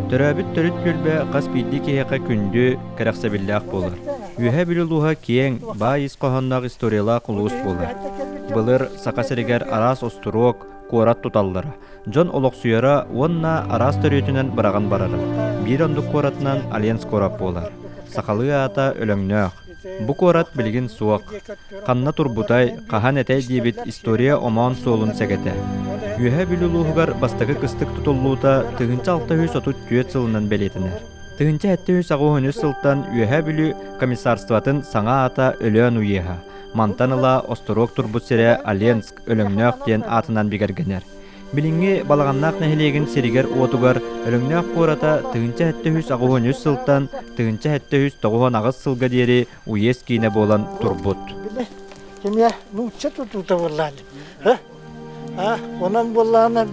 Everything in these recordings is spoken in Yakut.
Төрөөбүт төрүт түөлбэ хас биирдии киһиэхэ күндү, кэрэхсэбиллээх буолар. Үөһээ Бүлүү улууһа киэҥ, баай ис хоһоонноох историялаах улуус буолар. Былыр Саха сиригэр араас остуруок, куорат туталлара, дьон олохсуйара уонна араас төрүөтүнэн быраҕан барара. Биир оннук куоратынан Оленск куорат буолар. Сахалыы аата Өлөҥнөөх. Бу куорат билигин суох. Ханна турбутай, хаһан этэй диэбит история омоон суолун сэгэтэ. Үөһээ Бүлүү улууһугар бастакы кыстык тутуллуута 1634 сылынан бэлиэтэнэр. 1783 сылтан Үөһээ Бүлүү комиссарствотын саҥа аата Өлөөн уеһа, мантан ыла остуруок турбут сирэ Оленск, Өлөҥнөөх диэн аатынан бигэргэнэр. Билиҥҥи Балаҕаннаах нэһилиэгин сиригэр-уотугар Өлөҥнөөх куората 1783 сылтан 1798 сылга диэри уезд киинэ буолан турбут. Кимиэ нуучча тутуута буоллаан. А, онон буоллаҕына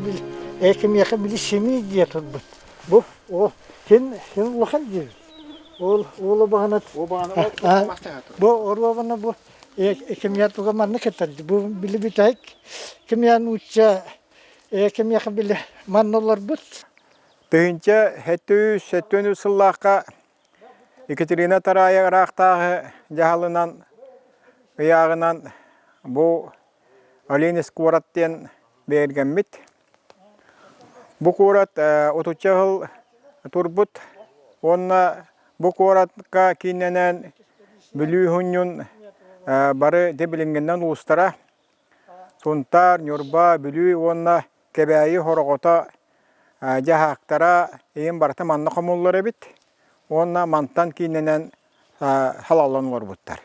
кимиэхэ били симии дии турбут. Бу о син син улахан диэбит. Ол ол баҕана бу оруобана бу кимиэ туга манна кытар бу били бүтэһик кимиэ нуучча кимиэхэ били манна олорбут. 1773 сыллаахха Екатерина Тараайа ыраахтааҕы дьаһалынан, ыйааҕынан бу Оленис куорат диэн бигэргэммит. Бу куорат отучча сыл турбут уонна бу куоракка кииннэнэн Бүлүү Уһунньун бары дэбилиҥҥинэн улуустара Сунтаар, Ньурба, Бүлүү уонна Кэбээйи хороҕото дьаһаактара ийэм барыта манна хомуллар эбит уонна мантан кииннэнэн халаллан олорбуттар.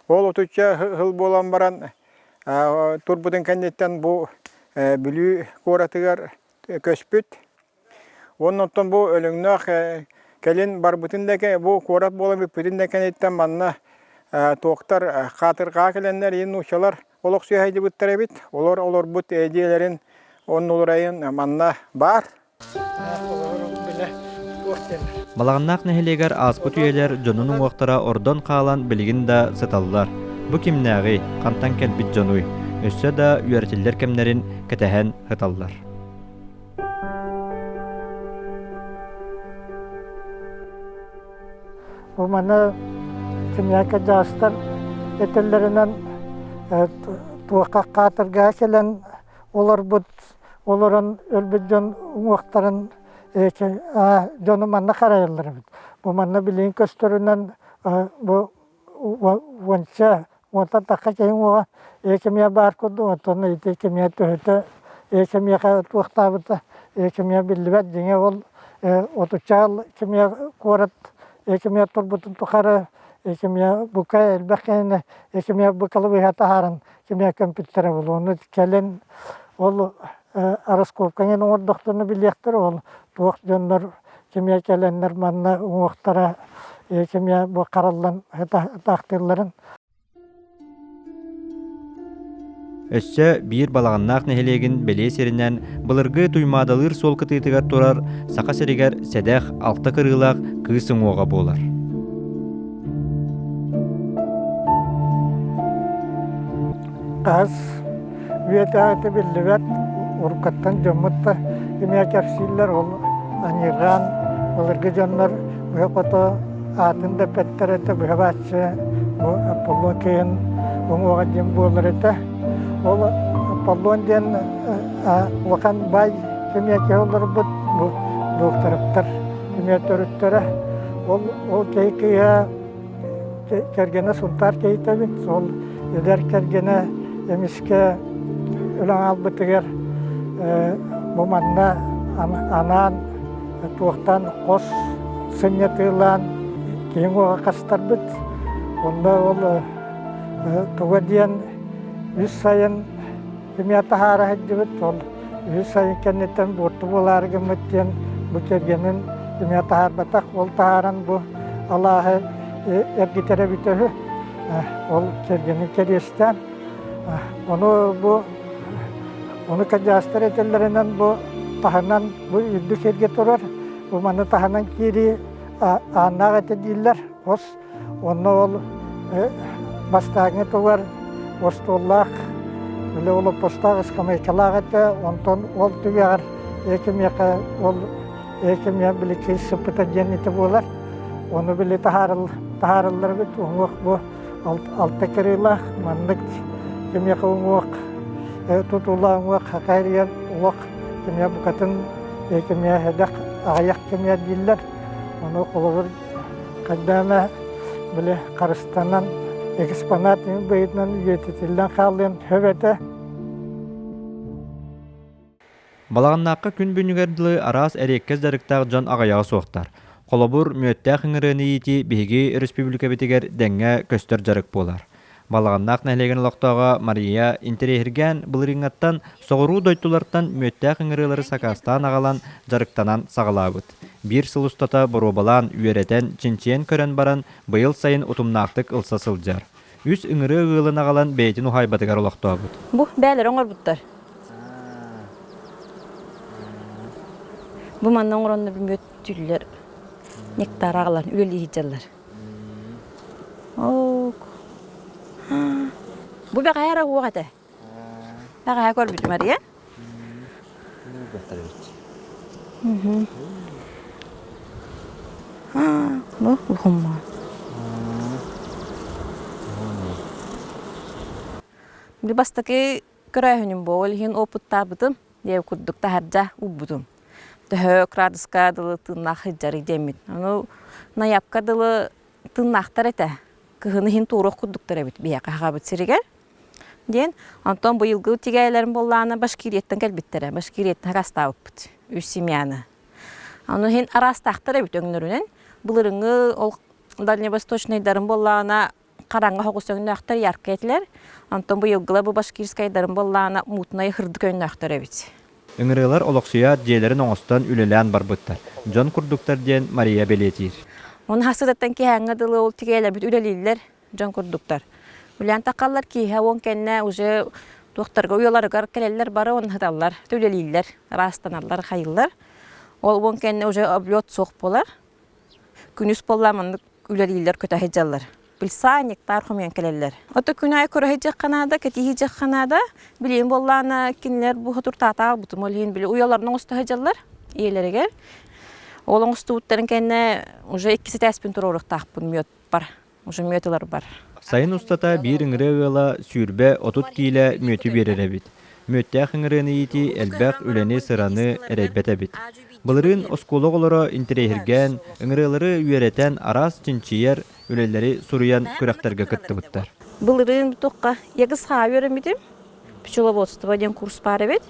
Ол отучча сыл буолан баран турбутун кэнниттэн бу Бүлүү куоратыгар көспүт. Уонна оттон бу Өлөҥнөөх кэлин барбытын да бу куорат буолан бүппүтүн да кэнниттэн манна туохтар хаатырҕаа кэлэннэр иин нууччалар олохсуйа сылдьыбыттар эбит. Олор олорбут дьиэлэрин оннуларайын манна баар. Балаҕаннаах нэһилиэгэр ааспыт үйэлэр дьонун уҥуохтара ордон хаалан билигин да сыталлар. Бу кимнээҕий, хантан кэлбит дьонуй? Өссө да үөрэтиллэр кэмнэрин кэтэһэн сыталлар. Бу маны кимиэхэ дьаастар этэллэринэн туохха хаатырга кэлэн олорбут олорон өлбүт дьон уҥуохтарын дьону манна харайаллар эбит. Бу манна билигин көстөрүнэн бу уонча уонтан тахха киһи уҥуоҕа экимиэ баар курдук оттон ити экимиэ төһөтө экимиэхэ туохтаабыта экимиэ биллибэт дьиҥэ ол отучча кимиэ куорат экимиэ турбутун тухары экимиэ бука элбэх киһини экимиэ быкалыбыһа таһааран кимиэ көмпүттэрэ буолуо кэлин ол раскопканан оҥордохторуна билиэхтэрэ ол туох дьоннор кимиэ кэлэннэр манна уҥуохтара кимиэ бу хараллан ытаахтыылларын Өссө биир Балаҕаннаах нэһилиэгин бэлиэ сиринэн былыргы Туймаадалыыр суол кытыытыгар турар Саха сиригэр сэдэх алта кырыылаах кыыс уҥуоҕа буолар. Хас үйэтээҕитэ биллибэт уруккаттан дьоммут да эмиэ кэпсииллэр ол аньыырҕаан былыргы дьоннор быһа-хото аатын да эппэттэр этэ быһа бааччы бу Аполлон кыыһын уҥуоҕа диэн буолар этэ ол Аполлон диэн улахан баай кэмиэ киһи олорбут бу докторовтар эмиэ төрүттэрэ ол ол киһи кыыһа кэргэнэ Сунтаар киһитэ эбит. Ол эдэр кэргэнэ эмискэ өлөн хаалбытыгар бу манна анаан туохтан хос сынньатыылаан киһи уҥуоҕа хастарбыт. Онно ол туга диэн үс сайын Кимиэ таһаара сылдьыбыт, ол үһүс сайын кэнниттэн буорту буолаары гыммыт диэн бу кэргэнин кимиэ таһаарбатах, ол таһааран бу алааһы эргитэрэ эбитэ үһү. Ол кэргэнин кэриэстээн. Ону бу ону кадьаастар этэллэринэн бу таһынан бу үрдүк сиргэ турар, бу маны таһынан киирии ааннаах этэ дииллэр, хос Онно ол бастааҥҥы тугар остуоллаах, үлэ олоппостоох ыскамыайкалаах этэ, онтон ол түгэҕэр экимиэхэ ол Кэмигэр били кыыс сыппыта диэн ити буолар. Ону били таһаараллар эбит уҥуох бу алта кырыылаах маннык кимиэхэ уҥуох тутула уҥуох хакайрыйар улах кимиэ букатын кимиэ эдэх аҕыйах кимиэ дииллэр. Ону холобур хайдаана били харыстанан экспонат быһыытынан үйэтитиллэн хаалыан сөп этэ. Балаҕаннаахха күн бүгүнүгэр дылы араас эриэккэс дьарыктаах дьон аҕыйаҕа суохтар. Холобур, мүөттээх ыҥырыаны иитии биһиги өрөспүүбүлүкэбитигэр дэҥҥэ көстөр дьарык буолар. Балаҕаннаах нэһилиэгин олохтооҕо Мария интэриэһиргээн былырыыҥҥаттан соҕуруу дойдулартан мүөттээх ыҥырыылары сакаастаан аҕалан дьарыктанан саҕалаабыт. Биир сыл устата боруобалаан, үөрэтэн, чинчийэн көрөн баран, быйыл сайын утумнаахтык ылса сылдьар. Үс ыҥырыа ыалын аҕалан бэйэтин уһаайбатыгар олохтообут. Бу бээлэри оҥорбуттар. Бу манна оҥороннор мүөт түллэр нектар аҕалан үлэлии сылдьаллар. Бу бэҕэһээ эрэ уох этэ. Бэҕэһээ көрбүтүм Мария. Бу ухумма. Бу бастакы көрөөһүнүм бу ол иһин опыттаабытым диэн курдук таһырдьа уурбутум. Төһө крадуска дылы тыыннаах сылдьарый диэммит. Ону ноябка дылы тыыннаахтар этэ. Кыһын иһин туоруох курдуктар эбит биһиэхэ аҕабыт сиригэр. Диэн, онтон быйылгы тигээйлэрим буоллаҕына Башкирияттан кэлбиттэрэ. Башкирияттан араастаабыппыт үс семьяны. Ону иһин араастаахтар эбит өҥнөрүнэн. Былырыҥҥы ол дальневосточнайдарым буоллаҕына хараҥа соҕус өҥнөөхтөр яркай этилэр. Онтон быйылгылар бу башкирскайдарым буоллаҕына мутнай сырдык өҥнөөхтөр эбит. Ыҥырыылар олохсуйаат дьиэлэрин оҥостон үлэлээн барбыттар. Дьон курдуктар диэн Мария бэлиэтиир. Оны хасытаттан киһээҥҥэ дылы ол тигээйлэрбит үлэлииллэр дьон курдуктар. Үлээн таххаллар киэһэ уон кэннэ уже туохтарга уйаларыгар кэлэллэр бары уонна сыталлар, үлэлииллэр, ыраастаналлар, хайыллар. Ол уон кэннэ уже облет суох буолар. Күнүс буолла маннык үлэлииллэр, көтө сылдьаллар. Пыльца, нектар хомуйан кэлэллэр. Ото күн аайы көрө сылдьыахха наада, кэтии сылдьыахха наада. Билигин буоллаҕына кинилэр бу хотуртаата аҕалбытым ол иһин били уйаларын оҥосто сылдьаллар ийэлэригэр. Ол оҥостубуттарын кэннэ уже иккис этээспин туруоруохтаахпын мүөт бар, уже мүөт ылар бар. Сайын устата биир ыҥырыа ыала 20-30 киилэ мүөтү биэрэр эбит. Мүөттээх ыҥырыаны иитии элбэх үлэни-сыраны эрэйбэт эбит. Былырыын оскуола оҕолоро интэриэһиргээн, ыҥырыалары үөрэтэн араас чинчийэр үлэлэри суруйан күрэхтэргэ кыттыбыттар. Былырыын туохха ягысхаа үөрэммитим. Пчеловодство диэн курс баар эбит.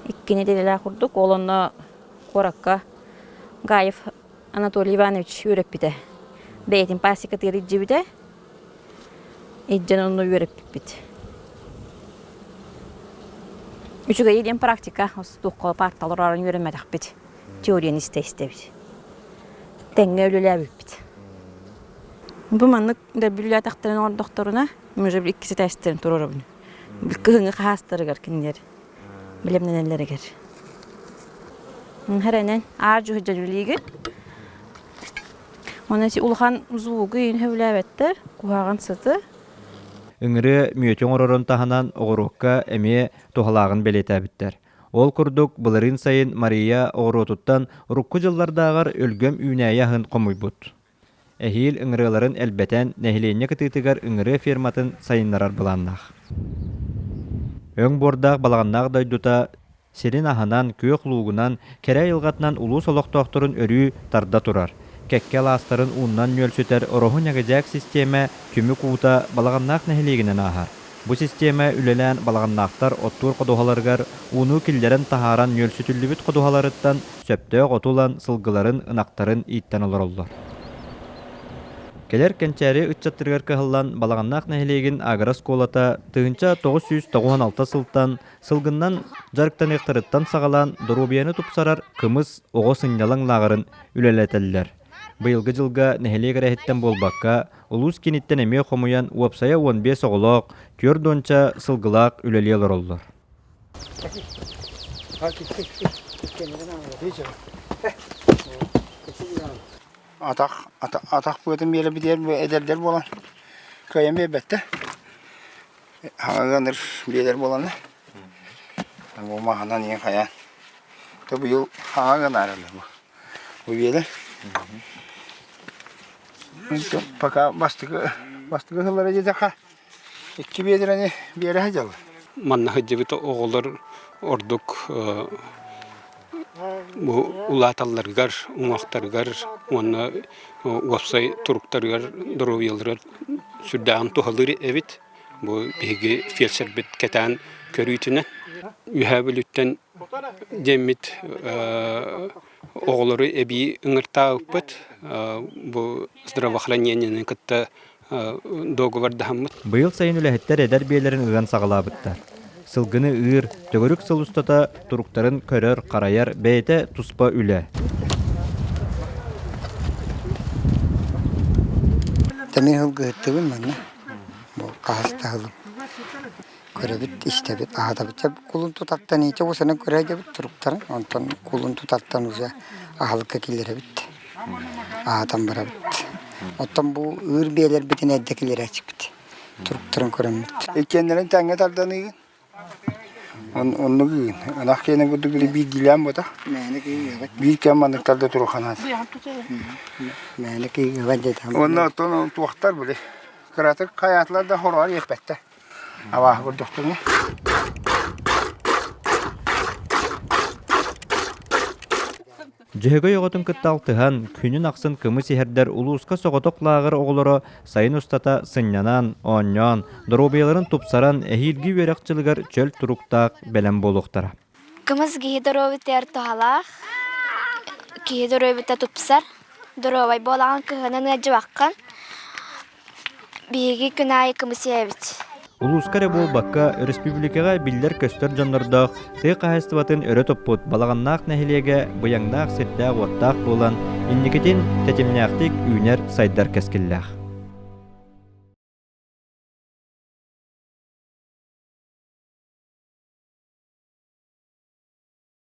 Икки нэдиэлэлээх курдук. Ол онно куоракка Гаев Анатолий Иванович үөрэппитэ. Бэйэтин пасекатыгар илдьибитэ. Илдьэн онно үөрэппиппит. Үчүгэйи диэн практика, туохха паарталар орон үөрэммэтэхпит. Теорияны истэ-истэбит. Тэҥҥэ үлэлээбиппит. Бу маннык дөбүллээтэхтэрин оҥордохторуна, уже иккис этээстэрин туруорабын. Кыһыҥҥы хаһаастарыгар кинилэр бэлэмнэнэллэригэр. Хэрэнэн аар дьүһү дьүлиигин. Онон улахан звугу иин сөбүлээбэттэр, куһаҕан сыты. Ыҥырыа мүөтү оҥорорун таһынан оҕуруокка эмиэ туһалааҕын бэлиэтээбиттэр. Ол курдук, былырыын сайын Мария оҕуруотуттан урукку дьыллардааҕар өлгөм үүнээйи аһын хомуйбут. Эһиил ыҥырыаларын элбэтэн, нэһилиэнньэ кытыытыгар ыҥырыа ферматын сайыннарар былааннаах. Өҥ буордаах балаҕаннаах дойдута сирин аһынан, күөх луугунан, кэрэ айылҕатынан улуус олохтоохторун өрүү тарда турар. Кэккэ алаастарын ууннан нүөлсүтэр Ороһу Ньагыдьаак систиэмэ түмүк уута Балаҕаннаах нэһилиэгинэн ааһар. Бу систиэмэ үлэлээн балаҕаннаахтар оттуур ходуһаларыгар ууну киллэрэн таһааран нүөлсүтүллүбүт ходуһаларыттан сөптөөх оту ылан сылгыларын, ынахтарын ииттэн олороллор. Кэлэр кэнчээри ыччаттарыгар кыһаллан Балаҕаннаах нэһилиэгин агрооскуолата 1996 сылтан сылгыннан дьарыктаныахтарыттан саҕалаан доруобуйаны тупсарар кымыс оҕо сынньалаҥ лааҕырын үлэлэтэллэр. Быйылгы дьылга нэһилиэк эрэ иһиттэн буолбакка, улуус кииниттэн эмиэ хомуйан уопсайа 15 оҕолоох, түөрт уонча сылгылаах үлэлии олороллор. Атах атах быатын биэрэбитигэр эдэрдэр буолан кыайан биэрбэттэр. Хаҥаганыр биэлэр буоланнар. Бу маһынан иһин хайаан. То быйыл хаҥа гынаарылар бу. Бу биэлэр. Пока бастакы бастакы сыллара диэтэххэ икки биэдэрэни биэрэ сылдьаллар. Манна сылдьыбыт оҕолор ордук бу улааталларыгар, уҥуохтарыгар уонна уопсай туруктарыгар, доруобуйаларыгар сүрдээҕин туһалыыр эбит. Бу биһиги фельдшербит кэтээн көрүүтүнэн Үөһээ Бүлүүттэн диэммит оҕолору эбии ыҥыртаабыппыт. Бу здравоохранениены кытта договордаһаммыт. Быйыл сайын үлэһиттэр эдэр биэлэрин ыан саҕалаабыттар. Сылгыны ыыр, төгүрүк сыл устата туруктарын көрөр-харайар бэйэтэ туспа үлэ. Тэмир сылгыһыттыбын манна. Бу хаһыс да сылым. Көрөбүт, истэбит, аһатабыт. Дьэ кулун тутартан иитэ усанан көрө сылдьабыт туруктарын. Онтон кулун тутартан уже аһылыкка киллэрэбит. Аһатан барабыт. Оттон бу ыыр биэлэрбитин эрдэ киллэрээччиппит. Туруктарын көрөммүт. Иккиэннэрин тэҥҥэ тардан ыыгын. Оннук ыыгын. Ынах киэнэ курдук били биирдиилээн буота. Мээнэ киһи Биир кэм манныктар да туруханаат. Мээнэ киһи диэтэ. Уонна оттон туохтар били кыратык хайаатылар да хороҕор иэппэттэр. Абааһы көрдөхтөрүнэ. Дьөһөгөй оҕотун кытта алтыһан, күнүн ахсын кымыс иһэрдэр улууска соҕотох лааҕыр оҕолоро сайын устата сынньанан, оонньоон, доруобуйаларын тупсаран, эһиилги үөрэх дьылыгар чөл туруктаах бэлэм буолуохтара. Кымыс киһи доруобуйатыгар туһалаах, киһи доруобуйата тупсар, доруобай буолаҕын кыһынын ыалдьыбаккын. Биһиги күн аайы кымыс иһэбит. Улууска эрэ буолбакка, өрөспүүбүлүкэҕэ биллэр-көстөр дьоннордоох тыа хаһаайыстыбатын өрө туппут Балаҕаннаах нэһилиэгэ быйаҥнаах сирдээх-уоттаах буолан, инникитин тэтимнээхтик үүнэр-сайдар кэскиллээх.